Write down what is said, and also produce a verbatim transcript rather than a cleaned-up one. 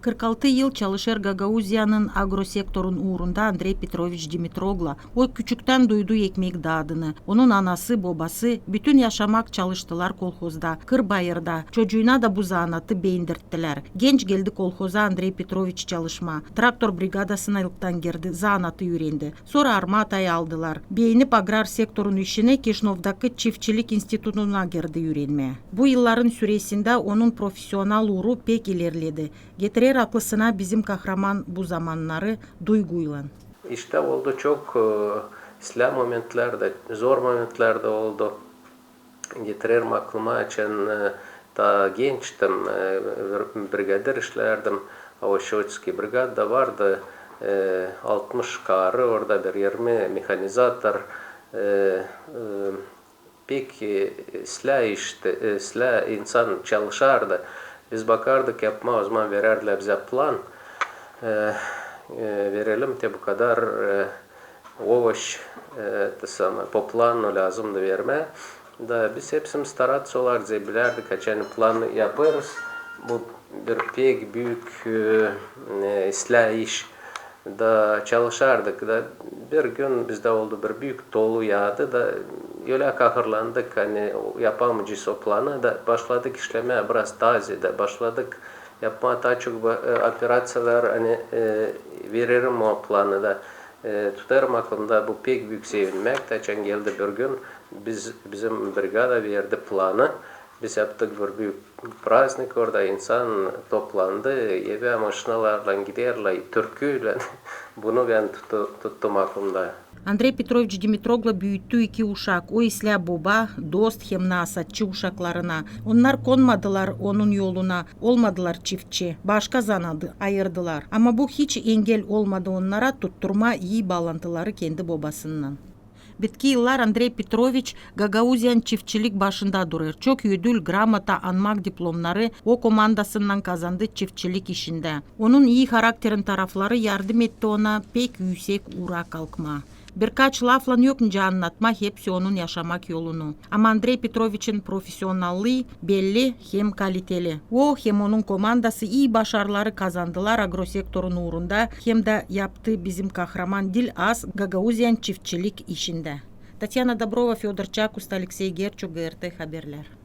Kırk altı yıl çalışêr Gagauziyanın agrosektorun uurunda Andrey Petroviç Dimitroglo. O küçüktän duydu ekmek dadını. Onun anası, bobası bütün yaşamak çalıştılar kolhozda, kır-bayırda. Çocuuna da bu zanaatı beendirttilär. Genç geldi kolhoza Andrey Petroviç çalışmaa. Traktor brigadasına ılktan girdi, zanaatı üürendi. Sora armatayı aldılar. Beenip agrar sektorun işini, Kişinövdakı çiftçilik institutuna girdi üürenmää. Bu yılların süresindä onun profesional uuru pek ilerledi. Getirer aklısına bizim kahraman bu zamannarı duyguylan. İştä oldu çok, e, islää momentlär dä, zor momentlär dä oldu. Getirerim aklıma, açan, e, taa gençtim, e, bir-, brigadir işlärdim, Ovoşçi brigada vardı, e, altmış karı, orada bir irmi mehanizator, e, e, pek, e, islää işti, e, islää insan çalışardı. Biz bakardık yapmaa, o zaman verärdilär bizä plan. E, e, verelim te bu kadar, e, ovoş, e, te samä, po planu lääzımdı vermää. Da biz hepsimiz staraţa olardık, bilärdik, açan planı yapêrız. Bu bir pek büük, e, e, islää iş. Da çalışardık. Da bir gün bizdä oldu bir büük tolu yaadı da ölä kahırlandık, ani yapamayacez o planı, da başladık işlemää biraz taa ziyadä, başladık yapmaa taa çok ba-, e, operaţiyalar, ani, e, vererim o planı da, e, tutarım aklımda, bu pek büük sevinmäk, da açan geldi bir gün, biz, bizim brigada verdi planı, biz yaptık bir büük praznik, orada insan toplandı, evä maşinalarlan giderlär, türküylän. Bunu bän tutu-, tuttum aklımda. Andrey Petroviç Dimitroglo büüttü iki uşak. O islää boba, dost hem nasaatçı uşaklarına. Onnar konmadılar onun yoluna, olmadılar çiftçi. Başka zanaatı ayırdılar. Ama bu hiç engel olmadı onnara tutturmaa ii baalantıları kendi bobasınnan. Bitki yıllar Andrey Petroviç Gagauziyanın çiftçilik başında durêr. Çok ödül, gramota, anmak diplomnarı o komandasınnan kazandı çiftçilik işindä. Onun ii harakterin tarafları yardım etti ona pek üüsek uura kalkmaa. Birkaç laflan yok nicä annatmaa hepsi onun yaşamak yolunu. Ama Andrey Petroviçin profesionallıı belli hem kaliteli. O hem onun komandası ii başarıları kazandılar agrosektorun uurunda hem dä yaptı bizim kahraman diil az Gagauziyanın çiftçilik işindä. Tatyana Dobrova, Födor Çakusta, Aleksey Gerçu, GRT Haberlär.